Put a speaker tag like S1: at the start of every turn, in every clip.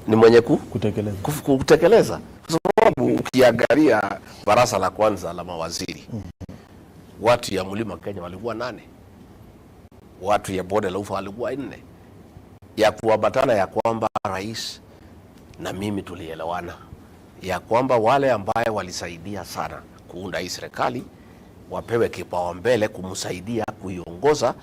S1: Ni mwenye
S2: kutekeleza.
S1: Kutekeleza, kwa sababu ukiangalia baraza la kwanza la mawaziri, watu ya Mlima Kenya walikuwa nane, watu ya bonde la ufa walikuwa nne, ya kuambatana ya kwamba rais na mimi tulielewana ya kwamba wale ambaye walisaidia sana kuunda hii serikali wapewe kipaumbele kumsaidia kuiongoza.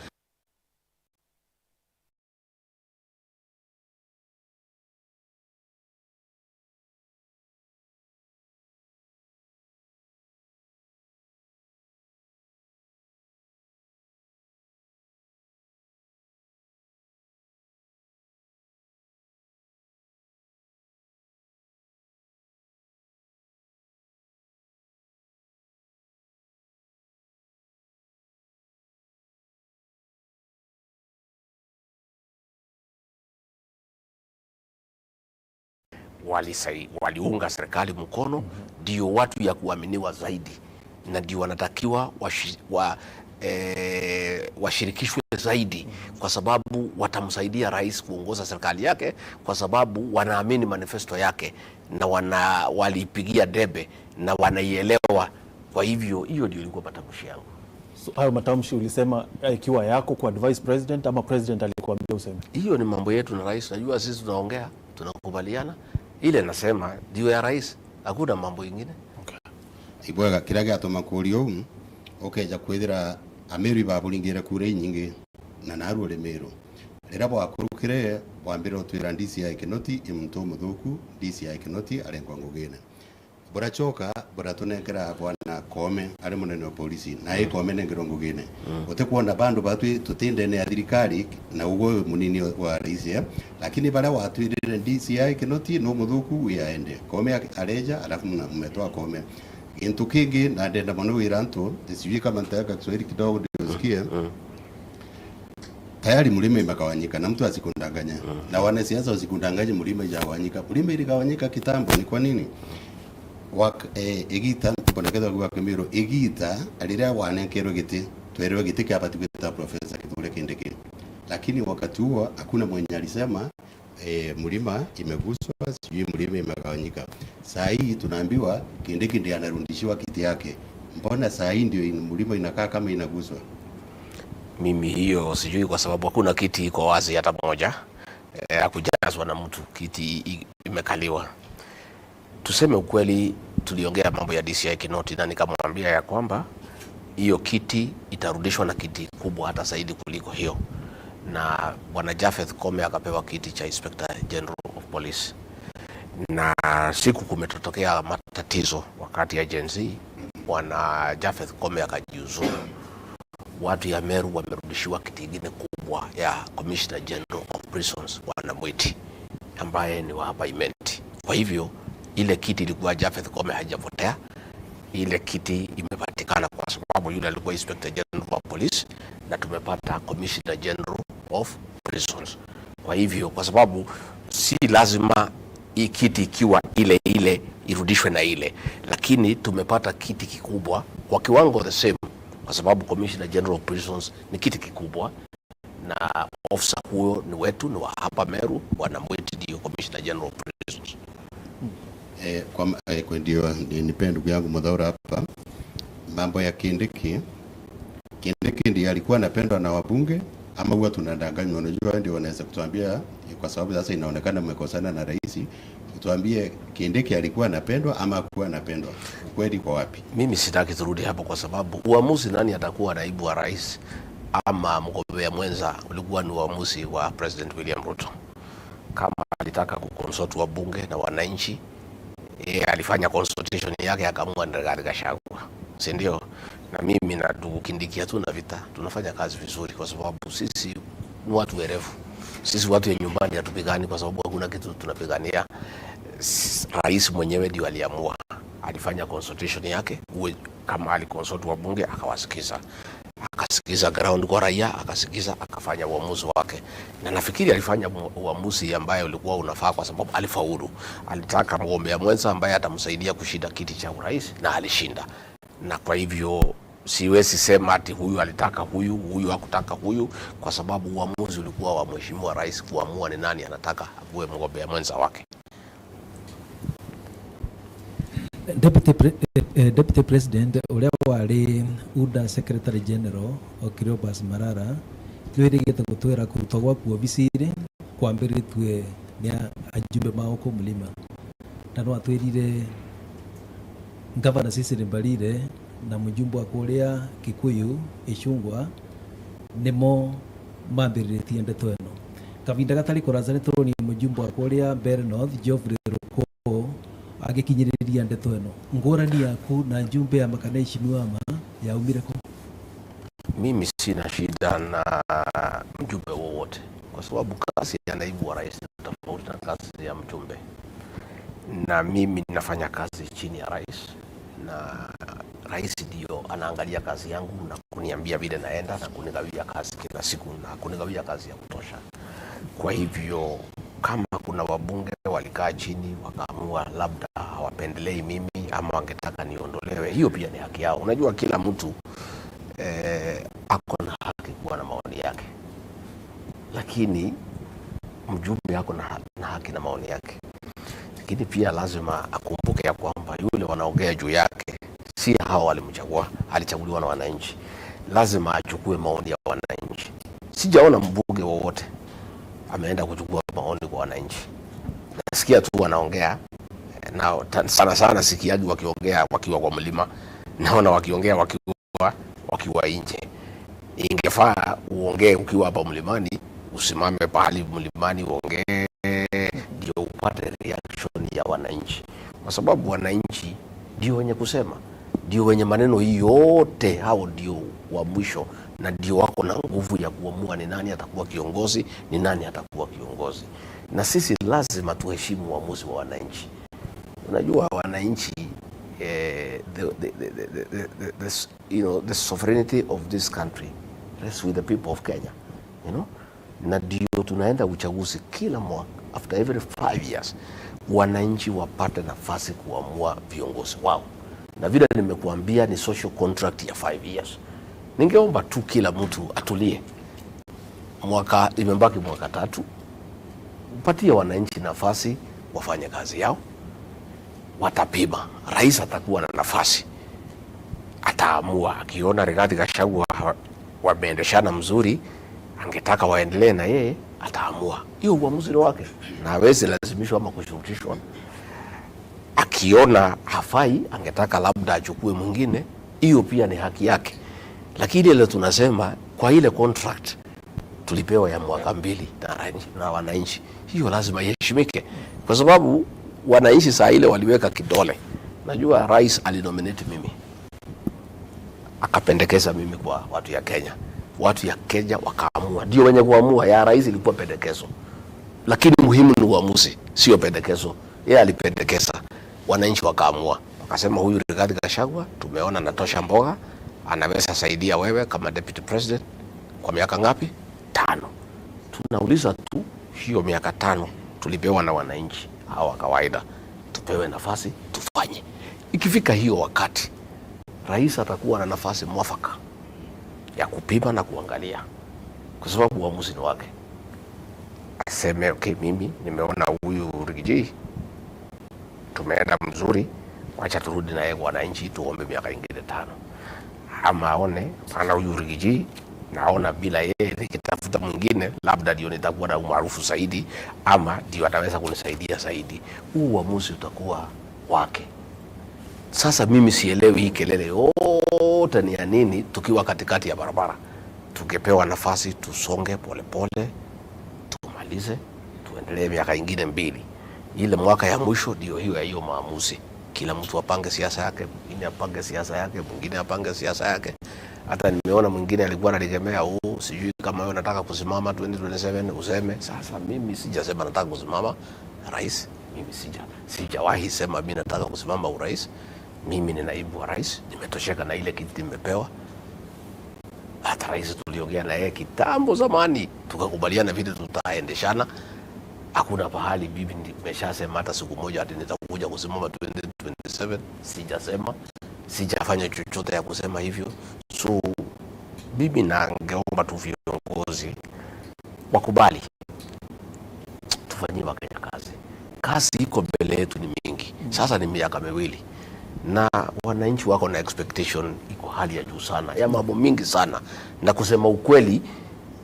S1: Waliunga serikali mkono, ndio watu ya kuaminiwa zaidi na ndio wanatakiwa washirikishwe zaidi, kwa sababu watamsaidia rais kuongoza serikali yake, kwa sababu wanaamini manifesto yake na waliipigia debe na wanaielewa. Kwa hivyo hiyo ndio ilikuwa matamshi yangu.
S2: So, hayo matamshi ulisema ikiwa yako kwa advice president ama president alikuambia useme?
S1: Hiyo ni mambo yetu na rais. Najua sisi tunaongea, tunakubaliana. Ile nasema ndio ya rais, hakuna mambo ingine.
S3: Ibwega kiria giatuma kuria uu ukeja kwithira Amiru ibaburingire kura inyingi na naru uri Miru riria bwakurukire bwambire utwira DCI Kinoti i muntu muthuku. DCI Kinoti arengwa ngugine burachoka buratunengera bwana Kome ari munene wa polisi na i Kome nengerwo ngugine utikuona bandu batwi tutindene ya thirikari na ugo munini wa rais, lakini baria watwirire DCI Kinoti no muthuku wiaende Kome areja alafu mmetoa Kome. Kintu kingi na ndenda muno wira ntu, sijui kama nitaweka Kiswahili kidogo ndio usikie. Tayari mlima imegawanyika na mtu asikundanganye na wanasiasa wasikundanganye mlima ijagawanyika. Mlima iligawanyika kitambo. Ni kwa nini? Igita mboneketha gwa Kimiru igita riria wanenkerwo giti twerirwe giti kiabati gwita Professor Kithure Kindiki, lakini wakati huo hakuna mwenye alisema mlima imeguswa, sijui mlima imegawanyika. Saa hii tunaambiwa Kindiki ndiye anarudishiwa kiti yake. Mbona saa hii ndio mlima inakaa kama inaguswa?
S1: Mimi hiyo sijui, kwa sababu hakuna kiti iko wazi hata moja hakujazwa na mtu, kiti imekaliwa. Tuseme ukweli, tuliongea mambo ya DCI Kinoti na nikamwambia ya kwamba hiyo kiti itarudishwa na kiti kubwa hata zaidi kuliko hiyo, na bwana Japheth Kome akapewa kiti cha Inspector General of Police, na siku kumetotokea matatizo wakati ya Gen Z, bwana Japheth Kome akajiuzuru. Watu ya Meru wamerudishiwa kiti kingine kubwa ya Commissioner General of Prisons, bwana Mwiti ambaye ni wa hapa Imenti. Kwa hivyo ile kiti ilikuwa Japheth Kome hajapotea, ile kiti imepatikana kwa sababu yule alikuwa Inspector General wa Police na tumepata Commissioner General of Prisons. Kwa hivyo, kwa sababu si lazima hii kiti ikiwa ile ile irudishwe na ile, lakini tumepata kiti kikubwa kwa kiwango the same, kwa sababu Commissioner General of Prisons ni kiti kikubwa na ofisa huyo ni wetu, ni wa hapa Meru, bwana Mwiti ndio Commissioner General of Prisons.
S3: Kwa ndio nipe ndugu yangu Muthaura hapa mambo ya Kindiki. Kindiki ndiye alikuwa anapendwa na wabunge ama huwa tunadanganywa? Unajua ndio wanaweza kutuambia, kwa sababu sasa inaonekana mmekosana na rais. Tuambie, Kindiki alikuwa anapendwa ama hakuwa anapendwa? Ukweli kwa wapi?
S1: Mimi sitaki turudi hapo, kwa sababu uamuzi nani atakuwa naibu wa rais ama mgombea mwenza ulikuwa ni uamuzi wa President William Ruto. Kama alitaka kuconsult wabunge na wananchi, yeye alifanya consultation yake akaamua ni Rigathi Gachagua, si ndio? Na mimi na ndugu Kindiki hatuna vita, tunafanya kazi vizuri, kwa sababu sisi ni watu werevu. Sisi watu ya nyumbani hatupigani, kwa sababu hakuna kitu tunapigania. Rais mwenyewe ndio aliamua, alifanya consultation yake, uwe kama aliconsult wabunge akawasikiza, akasikiza ground kwa raia, akasikiza, akafanya uamuzi wake, na nafikiri alifanya uamuzi ambaye ulikuwa unafaa, kwa sababu alifaulu. Alitaka mgombea mwenza ambaye atamsaidia kushinda kiti cha urais na alishinda, na kwa hivyo siwezi sema ati huyu alitaka huyu, huyu hakutaka huyu, kwa sababu uamuzi ulikuwa wa mheshimiwa rais kuamua ni nani anataka akuwe mgombea mwenza wake.
S4: Deputy President ũrĩa warĩ UDA Secretary General Cleopas Malala nĩwĩrĩgĩte gũtwĩra kũrutwo gwaku obici-rĩ kwambĩrĩtue nĩ ajumbe mao kũ mlima, na no atwĩrire Gavana Cecily Mbarire na mũjumbe wa kũrĩa Kikuyu Ichung'wa nĩmo mambĩrĩrĩtie ndeto ĩno. Kavinda gatarĩ kũraca nĩ tũronire mũjumbe wa kũrĩa Mbeere North Geoffrey Ruku agĩkinyĩrĩria ndeto ĩno. Ngũrani yaku na njumbe ya Makana Ichung'wa yaumire kũ?
S1: Mimi sina shida na mjumbe wowote kwa sababu kazi ya naibu wa rais ni tofauti na kazi ya mjumbe, na mimi nafanya kazi chini ya rais, na rais ndio anaangalia kazi yangu na kuniambia vile naenda na kunigawia kazi kila siku na kunigawia kazi ya kutosha. Kwa hivyo kama kuna wabunge walikaa chini wakaamua labda hawapendelei mimi ama wangetaka niondolewe, hiyo pia ni haki yao. Unajua kila mtu ako na haki kuwa na maoni yake, lakini mjumbe ako na haki na maoni yake, lakini pia lazima akumbuke ya kwamba yule wanaongea juu yake si hao walimchagua, alichaguliwa na wananchi. Lazima achukue maoni ya wananchi. Sijaona mbunge wowote ameenda kuchukua maoni kwa wananchi. Nasikia tu wanaongea na sana sana sikiagi wakiongea wakiwa kwa mlima, naona wakiongea wakiwa nje. Ingefaa uongee ukiwa hapa mlimani, usimame pahali mlimani uongee, ndio upate reaction ya wananchi, kwa sababu wananchi ndio wenye kusema, ndio wenye maneno hii yote, hao ndio wa mwisho na ndio wako na nguvu ya kuamua ni nani atakuwa kiongozi, ni nani atakuwa kiongozi. Na sisi lazima tuheshimu uamuzi wa wananchi. Unajua wananchi, the, you know, the sovereignty of this country rests with the people of Kenya. Na ndio tunaenda uchaguzi kila mwaka, after every 5 years, wananchi wapate nafasi kuamua viongozi wao, na vile nimekuambia ni social contract ya 5 years. Ningeomba tu kila mtu atulie, mwaka imebaki mwaka 3, upatie wananchi nafasi wafanye kazi yao, watapima. Rais atakuwa na nafasi, ataamua. Akiona Rigathi Gachagua wameendeshana mzuri, angetaka waendelee na yeye, ataamua. Hiyo uamuzi ni wake na hawezi lazimishwa ama kushurutishwa. Akiona hafai, angetaka labda achukue mwingine, hiyo pia ni haki yake. Lakini ile tunasema kwa ile contract tulipewa ya mwaka 2 na wananchi, hiyo lazima iheshimike, kwa sababu wananchi saa ile waliweka kidole. Najua rais alinominate mimi, akapendekeza mimi kwa watu ya Kenya, watu ya Kenya wakaamua, ndio wenye kuamua. Ya rais ilikuwa pendekezo, lakini muhimu ni uamuzi, sio pendekezo. Yeye alipendekeza, wananchi wakaamua, wakasema huyu Rigathi Gachagua tumeona anatosha mboga, anaweza saidia wewe kama deputy president kwa miaka ngapi? 5. Tunauliza tu hiyo miaka 5 tulipewa na wananchi hawa kawaida, tupewe nafasi tufanye. Ikifika hiyo wakati, rais atakuwa na nafasi mwafaka ya kupima na kuangalia, kwa sababu uamuzi ni wake. Aseme okay, mimi nimeona huyu Riggy G tumeenda mzuri, wacha turudi naye kwa wananchi tuombe miaka ingine 5. Ama aone pana huyu Riggy G naona bila yeye nikitafuta mwingine labda ndio nitakuwa na umaarufu zaidi, ama ndio ataweza kunisaidia zaidi. Huu uamuzi utakuwa wake. Sasa mimi sielewi hii kelele yote ni ya nini tukiwa katikati ya barabara. Tungepewa nafasi tusonge polepole, tumalize, tuendelee miaka ingine 2. Ile mwaka ya mwisho ndio hiyo ya hiyo maamuzi. Kila mtu apange siasa yake, mwingine apange siasa yake, mwingine apange siasa yake. Hata nimeona mwingine alikuwa anategemea huu, sijui kama wewe unataka kusimama 2027 useme. Sasa mimi sijasema nataka kusimama rais, mimi sijawahi sema mimi nataka kusimama urais. Mimi ni naibu wa rais, nimetosheka na ile kiti nimepewa. Hata rais tuliongea na yeye kitambo zamani, tukakubaliana vile tutaendeshana. Hakuna pahali bibi nimeshasema hata siku moja ati nitakuja kusimama 2027, sijasema, sijafanya chochote ya kusema hivyo. So mimi nangeomba tu viongozi wakubali tufanyie Wakenya kazi. Kazi iko mbele yetu ni mingi. Sasa ni miaka 2. Na wananchi wako na expectation iko hali ya juu sana ya mambo mingi sana, na kusema ukweli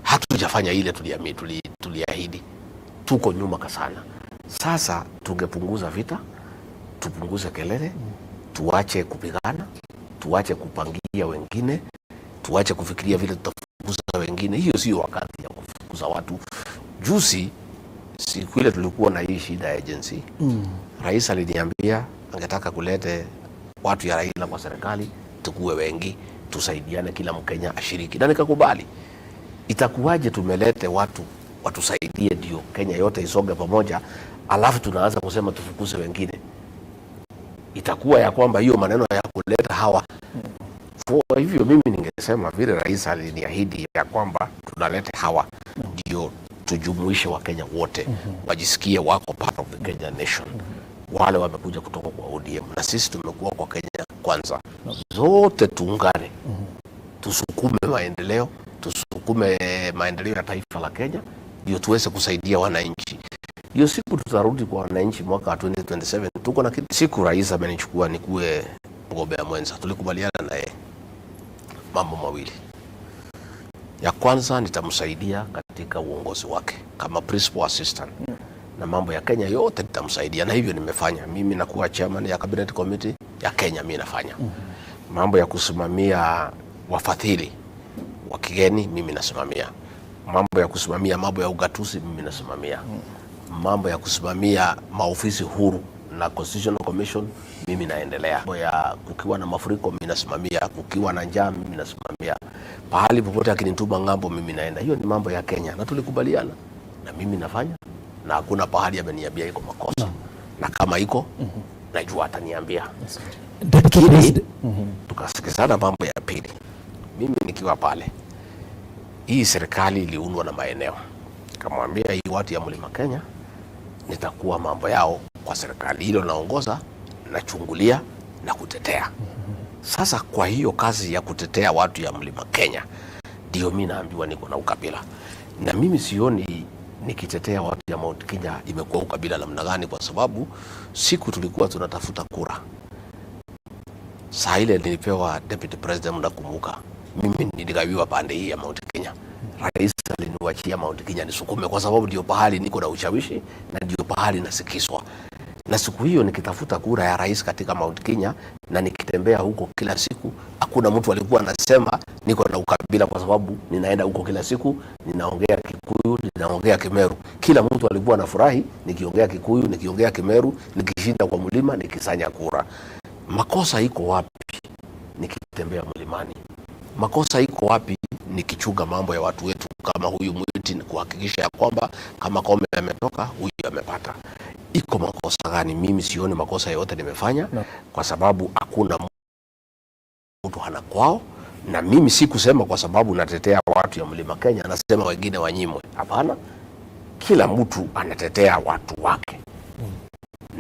S1: hatujafanya ile tuliahidi, tuko nyuma sana. Sasa tungepunguza vita, tupunguze kelele, tuache kupigana, tuache kupangia wengine, tuache kufikiria vile tutafukuza wengine. Hiyo sio wakati ya kufukuza watu. Juzi siku ile tulikuwa na hii shida ya agency, rais aliniambia angetaka kulete watu ya Raila kwa serikali, tukuwe wengi, tusaidiane, kila Mkenya ashiriki, na nikakubali. Itakuwaje tumelete watu watusaidie ndio Kenya yote isonge pamoja, alafu tunaanza kusema tufukuze wengine? Itakuwa ya kwamba hiyo maneno ya kuleta hawa. Kwa hivyo mimi ningesema vile rais aliniahidi ya kwamba tunaleta hawa ndio tujumuishe Wakenya wote wajisikie wako part of the Kenya nation. Wale wamekuja kutoka kwa ODM na sisi tumekuwa kwa Kenya Kwanza, zote tuungane, tusukume maendeleo, tusukume maendeleo ya taifa la Kenya ndio tuweze kusaidia wananchi. Hiyo siku tutarudi kwa wananchi mwaka wa 2027. Tuko na kitu. Siku rais amenichukua nikuwe mgombea mwenza, tulikubaliana naye mambo mawili. Ya kwanza nitamsaidia katika uongozi wake kama principal assistant na mambo ya Kenya yote nitamsaidia, na hivyo nimefanya. Mimi nakuwa chairman ya cabinet committee ya Kenya, mimi nafanya mambo ya kusimamia wafadhili wa kigeni, mimi nasimamia mambo ya kusimamia mambo ya ugatuzi, mimi nasimamia mambo ya kusimamia maofisi huru na Constitutional Commission, mimi naendelea. Mambo ya kukiwa na mafuriko, mimi nasimamia. Kukiwa na njaa, mimi nasimamia. Pahali popote akinituma ng'ambo, mimi naenda. Hiyo ni mambo ya Kenya na tulikubaliana, na mimi nafanya, na hakuna pahali ameniambia iko makosa, na kama iko najua ataniambia.
S4: Deputy
S1: Lakini
S4: President,
S1: tukasikizana mambo ya pili, mimi nikiwa pale, hii serikali iliundwa na maeneo, kamwambia hii watu ya Mlima Kenya nitakuwa mambo yao kwa serikali hilo naongoza, nachungulia na kutetea. Sasa kwa hiyo kazi ya kutetea watu ya Mlima Kenya ndio mi naambiwa niko na ukabila, na mimi sioni nikitetea watu ya Mount Kenya imekuwa ukabila namna gani, kwa sababu siku tulikuwa tunatafuta kura saa ile nilipewa deputy president, mnakumbuka, mimi niligawiwa pande hii ya Mount Kenya. Rais aliniwachia Mount Kenya nisukume, kwa sababu ndio pahali niko na ushawishi na ndio pahali nasikizwa. Na siku hiyo nikitafuta kura ya rais katika Mount Kenya na nikitembea huko kila siku, hakuna mtu alikuwa anasema niko na ukabila, kwa sababu ninaenda huko kila siku, ninaongea Kikuyu, ninaongea Kimeru. Kila mtu alikuwa anafurahi nikiongea Kikuyu, nikiongea Kimeru, nikishinda kwa mlima, nikisanya kura. Makosa iko wapi nikitembea mlimani? Makosa iko wapi nikichunga mambo ya watu wetu kama huyu Mwiti, ni kuhakikisha ya kwamba kama Koome ametoka huyu amepata? Iko makosa gani? Mimi sioni makosa yoyote nimefanya
S2: No.
S1: kwa sababu hakuna mtu hana kwao, na mimi si kusema kwa sababu natetea watu ya mlima Kenya nasema wengine wanyimwe. Hapana, kila mtu anatetea watu wake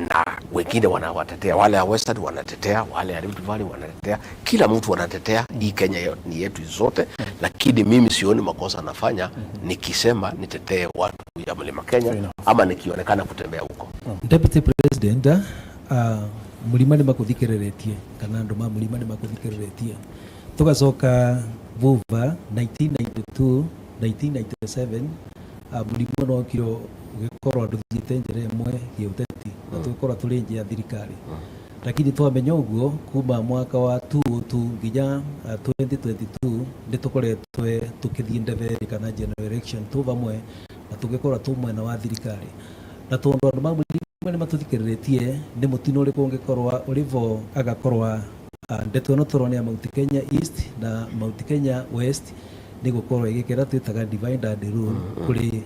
S1: na wengine wanawatetea, wale ya Western wanatetea, wale ya Rift Valley wanatetea, kila mtu anatetea. Hii Kenya ni yetu zote, lakini mimi sioni makosa nafanya nikisema nitetee watu ya mlima Kenya
S2: Fair enough.
S1: Ama nikionekana kutembea huko.
S4: Deputy President, Mũrima nĩ makũthikĩrĩrĩtie kana andũ ma Mũrima nĩ makũthikĩrĩrĩtie, tũgacoka vuva 1992 1997, mũrimũ no okire ũgĩkorwo andũ thiĩte njĩra ĩmwe gĩũteti na tũgĩkorwo tũrĩ nje ya thirikari, lakini twamenya ũguo kuma mwaka wa 2002 nginya 2022 nĩ tũkoretwe tũkĩthiĩ ndebe kana general election tũ vamwe na tũgĩkorwo tũ mwena wa thirikari, na tondũ andũ ma mũrima nĩ matũthikĩrĩrĩtie, nĩ mũtino ũrĩkũ ũngĩkorwo ũrĩ vo agakorwa ndeto ĩno tũrona ya Mount Kenya East na Mount Kenya West nĩ gũkorwo ĩgĩkĩra twĩtaga divide and rule kũrĩ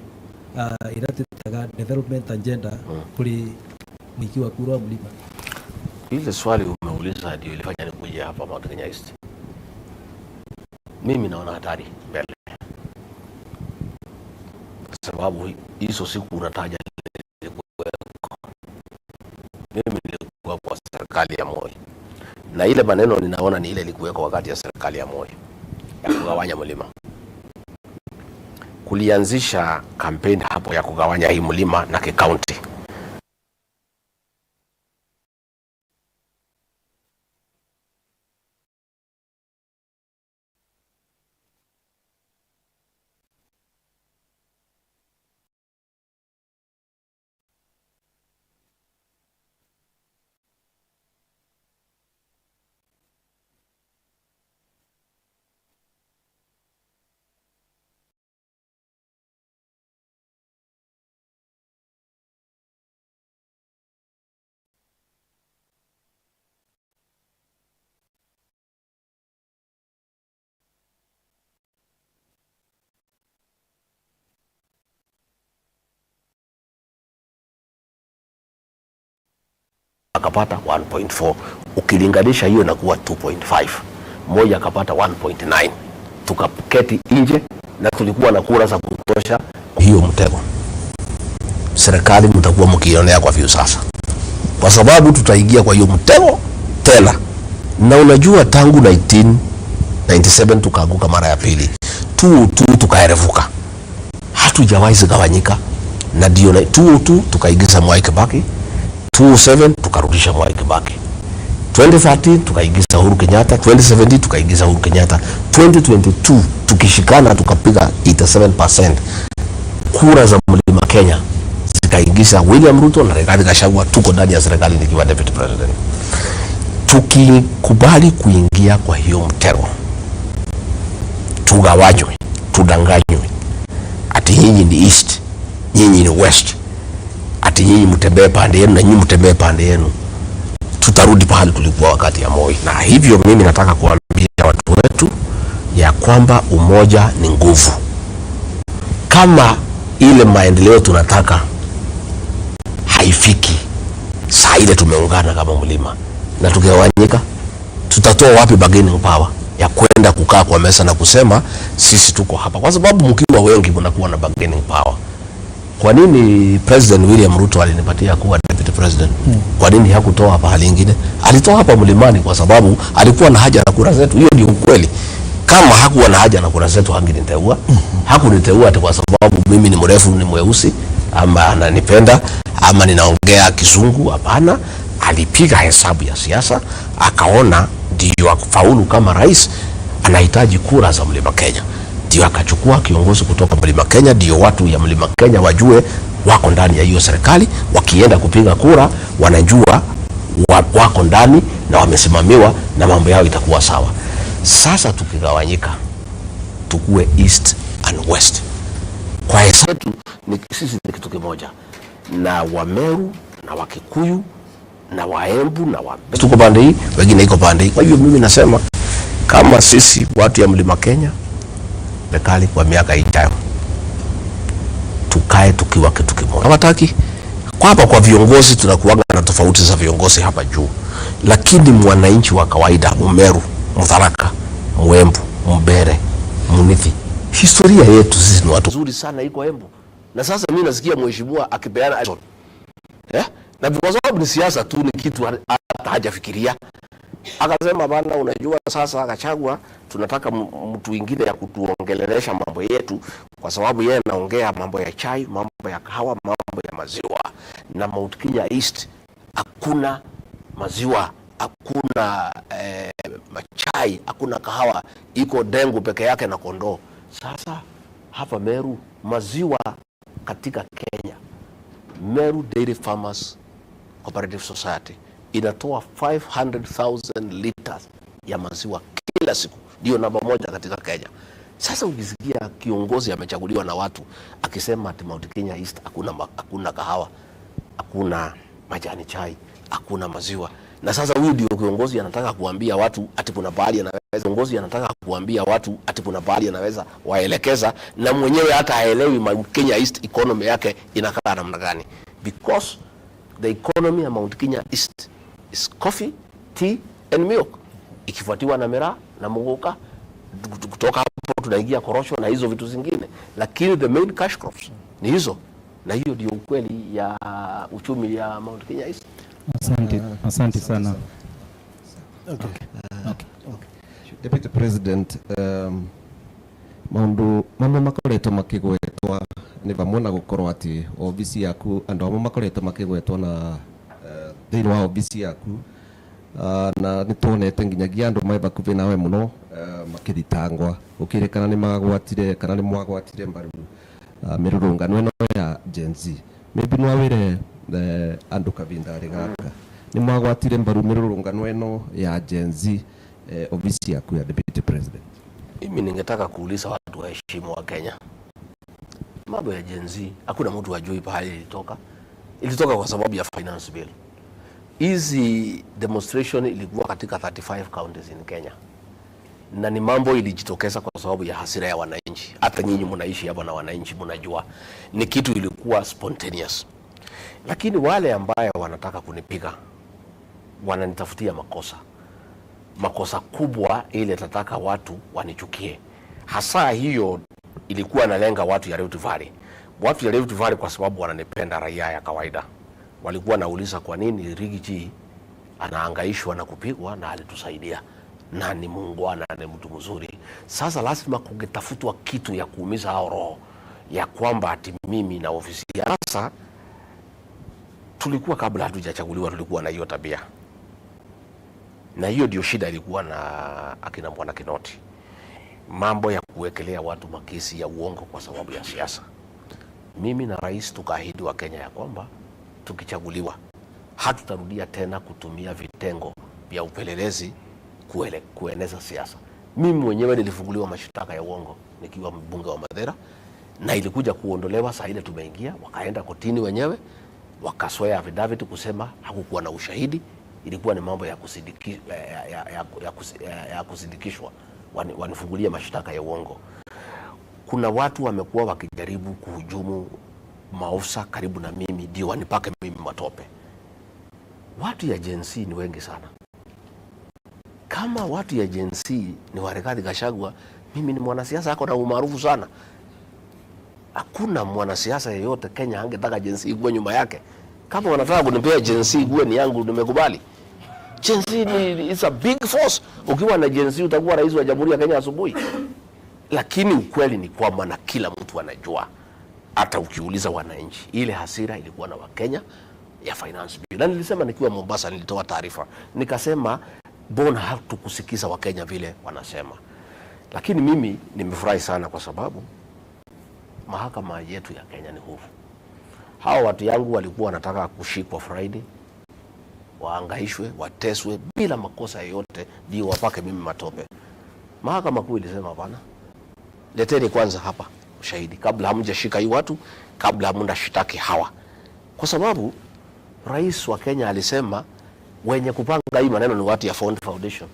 S4: ĩrĩa twĩtaga development agenda kũrĩ mũingĩ wa kura wa mũrima?
S1: Ile swali umeuliza ndio ilifanya nikuje hapa Mount Kenya East. Mimi naona hatari mbele, kwa sababu hizo siku unataja nilikuweko. Mimi nilikuwa kwa serikali ya Moi, na ile maneno ninaona ni ile ilikuweko wakati ya serikali ya Moi ya kugawanya mlima. Kulianzisha kampeni hapo ya kugawanya hii mlima na kikaunti. Akapata 1.4. Ukilinganisha hiyo inakuwa 2.5. Mmoja akapata 1.9. Tukaketi nje na tulikuwa na kura za kutosha. Hiyo mtego serikali mtakuwa mkionea kwa Viusasa, kwa sababu tutaingia kwa hiyo mtego tena. Na unajua tangu 1997 tukaanguka mara ya pili tu tu tukaerevuka, hatujawahi zigawanyika, na ndio 2002 tukaingiza Mwai Kibaki, 2007 tukarudisha Mwai Kibaki, 2013 tukaingiza Uhuru Kenyatta, 2017 tukaingiza Uhuru Kenyatta, 2022 tukishikana tukapiga 87% kura za Mlima Kenya zikaingiza William Ruto na Rigathi Gachagua. Tuko ndani ya serikali nikiwa deputy president. Tukikubali kuingia kwa hiyo mtego, tugawanywe, tudanganywe ati nyinyi ni east, nyinyi ni west, ati nyinyi mtembee pande yenu na nyinyi mtembee pande yenu, tutarudi pahali tulikuwa wakati ya Moi. Na hivyo mimi nataka kuambia watu wetu ya kwamba umoja ni nguvu. Kama ile maendeleo tunataka haifiki saa ile tumeungana kama mlima na tukigawanyika, tutatoa wapi bargaining power ya kwenda kukaa kwa meza na kusema sisi tuko hapa? Kwa sababu mkiwa wengi mnakuwa na bargaining power. Kwa nini President William Ruto alinipatia kuwa deputy president? Kwa nini hakutoa pahali ingine? Alitoa hapa mlimani kwa sababu alikuwa na haja na kura zetu. Hiyo ndio ukweli. Kama hakuwa na haja na kura zetu hangeniteua. Hakuniteua ati kwa sababu mimi ni mrefu, ni mweusi ama ananipenda ama ninaongea Kizungu. Hapana, alipiga hesabu ya siasa akaona ndio afaulu kama rais anahitaji kura za Mlima Kenya, ndio akachukua kiongozi kutoka Mlima Kenya, ndio watu ya Mlima Kenya wajue wako ndani ya hiyo serikali, wakienda kupiga kura wanajua wako ndani na wamesimamiwa na mambo yao itakuwa sawa. Sasa tukigawanyika tukue east and west, kwa hesabu yetu ni sisi ni kitu kimoja, na Wameru na Wakikuyu na Waembu na wa tuko pande hii, wengine iko pande hii. Kwa hivyo mimi nasema kama sisi watu ya Mlima Kenya, serikali kwa miaka ijayo tukae tukiwa kitu kimoja. Hawataki kwa hapa kwa viongozi, tunakuwaga na tofauti za viongozi hapa juu, lakini mwananchi wa kawaida, Mmeru, Mtharaka, Mwembu, Mbere, Munithi, historia yetu sisi ni watu nzuri sana iko Embu. Na sasa mimi nasikia mheshimiwa akipeana, eh, na kwa sababu ni siasa tu, ni kitu hata hajafikiria akasema, bana, unajua sasa Gachagua tunataka mtu mwingine ya kutuongelelesha mambo yetu, kwa sababu yeye anaongea mambo ya chai, mambo ya kahawa, mambo ya maziwa, na Mount Kenya East hakuna maziwa, hakuna chai, hakuna kahawa, iko dengu peke yake na kondoo. Sasa hapa Meru maziwa katika Kenya, Meru Dairy Farmers Cooperative Society inatoa 500,000 liters ya maziwa kila siku, ndio namba moja katika Kenya. Sasa ukisikia kiongozi amechaguliwa na watu akisema ati Mount Kenya East hakuna kahawa, hakuna majani chai, hakuna maziwa, na sasa huyu ndio kiongozi anataka kuambia watu ati kuna pahali anaweza, kiongozi anataka kuambia watu ati kuna pahali anaweza waelekeza, na mwenyewe hata haelewi Mount Kenya East economy yake inakaa namna gani, because the economy ya Mount Kenya East is coffee, tea and milk, ikifuatiwa na miraa na muguka. Kutoka hapo tunaingia korosho na hizo vitu zingine, lakini the main cash crops ni hizo, na hiyo ndio ukweli ya uchumi ya Mount Kenya East.
S5: Asante, asante sana.
S2: Okay.
S6: Deputy President, maundu mamwe makoretwo makigwetwa ni vamwe na gukorwo ati obici yaku andu amwe makoretwo makigwetwo na thiini wa obici yaku, na nĩ tuonete nginyagia andũ me bakuvi nawe mũno makĩthitangwa gũkĩrĩkana nĩ magwatire kana nĩ mwagwatire mbaru mĩrũrũngano ĩno ya Gen Z. Maybe no wĩre andũ kavindarĩ gaka nĩ mwagwatire mbaru mĩrũrũngano ĩno ya Gen Z, ofisi yaku ya Deputy President?
S1: Mimi ningetaka kuuliza watu waheshimu wa Kenya, mambo ya Gen Z hakuna mtu ajui pahali ilitoka. Ilitoka kwa sababu ya finance bill. Hizi demonstration ilikuwa katika 35 counties in Kenya, na ni mambo ilijitokeza kwa sababu ya hasira ya wananchi. Hata nyinyi mnaishi hapa na wananchi mnajua ni kitu ilikuwa spontaneous, lakini wale ambaye wanataka kunipiga Wananitafutia makosa, makosa kubwa ile tataka watu wanichukie. Hasa hiyo ilikuwa nalenga watu ya Rift Valley, watu ya Rift Valley kwa sababu wananipenda, raia ya kawaida walikuwa nauliza kwa nini Riggy G anaangaishwa na kupigwa na alitusaidia na ni muungwana, ni mtu mzuri. Sasa lazima kungetafutwa kitu ya kuumiza hao roho ya kwamba ati mimi na ofisi ya sasa. Tulikuwa kabla hatujachaguliwa tulikuwa na hiyo tabia, na hiyo ndio shida ilikuwa na akina Bwana Kinoti, mambo ya kuwekelea watu makesi ya uongo kwa sababu ya siasa. Mimi na rais tukaahidi wa Kenya ya kwamba tukichaguliwa hatutarudia tena kutumia vitengo vya upelelezi kueneza siasa. Mimi mwenyewe nilifunguliwa mashtaka ya uongo nikiwa mbunge wa Mathira, na ilikuja kuondolewa saa ile tumeingia, wakaenda kotini wenyewe wakaswear affidavit kusema hakukuwa na ushahidi, ilikuwa ni mambo ya kusindikishwa, wanifungulia mashtaka ya uongo. Kuna watu wamekuwa wakijaribu kuhujumu maofisa karibu na mimi ndio wanipake mimi matope. Watu ya Gen Z ni wengi sana. Kama watu ya Gen Z ni wa Rigathi Gachagua, mimi ni mwanasiasa ako na umaarufu sana. Hakuna mwanasiasa yeyote Kenya angetaka Gen Z ikuwe nyuma yake. Kama wanataka kunipea Gen Z ikuwe ni yangu, nimekubali. Gen Z ni it's a big force. Ukiwa na Gen Z utakuwa rais wa Jamhuri ya Kenya asubuhi. Lakini ukweli ni kwamba, na kila mtu anajua, hata ukiuliza wananchi, ile hasira ilikuwa na Wakenya ya finance bill. Na nilisema nikiwa Mombasa, nilitoa taarifa nikasema, mbona hatukusikiza Wakenya vile wanasema? Lakini mimi nimefurahi sana kwa sababu mahakama yetu ya Kenya ni huru. Hawa watu yangu walikuwa wanataka kushikwa Friday, waangaishwe, wateswe bila makosa yoyote, ndio wapake mimi matope. Mahakama Kuu ilisema hapana, leteni kwanza hapa ushahidi kabla hamjashika hii watu, kabla hamjashtaki hawa, kwa sababu rais wa Kenya alisema wenye kupanga hii maneno ni watu ya Ford Foundation.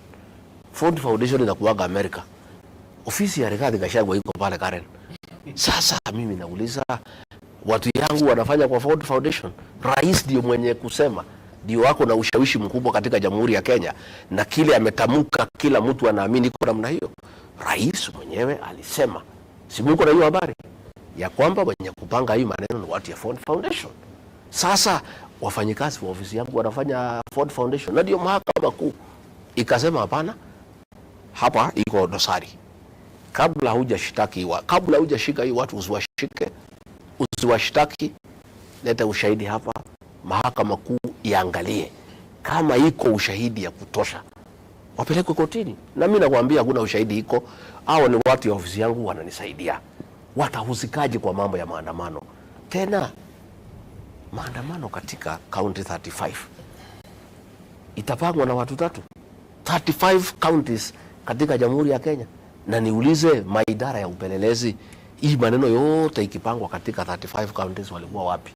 S1: Ford Foundation inakuwaga Amerika, ofisi ya Rigathi Gachagua iko pale Karen. Sasa mimi nauliza watu yangu wanafanya kwa Ford Foundation? Rais ndio mwenye kusema, ndio wako na ushawishi mkubwa katika Jamhuri ya Kenya, na kile ametamka kila mtu anaamini iko namna hiyo. Rais mwenyewe alisema, si muko na hiyo habari ya kwamba wenye kupanga hii maneno ni watu ya Ford Foundation. Sasa wafanyikazi wa ofisi yangu wanafanya Ford Foundation, na ndio mahakama kuu ikasema hapana, hapa iko dosari. Kabla hujashtaki kabla hujashika hii watu usiwashike, usiwashtaki, leta ushahidi hapa, mahakama kuu iangalie kama iko ushahidi ya kutosha, wapelekwe kotini. Na mimi nakwambia hakuna ushahidi iko. Hao ni watu ya ofisi yangu wananisaidia, watahusikaje kwa mambo ya maandamano? Tena maandamano katika county 35 itapangwa na watu tatu, 35 counties katika Jamhuri ya Kenya. Na niulize maidara ya upelelezi, hii maneno yote ikipangwa katika 35 counties walikuwa wapi?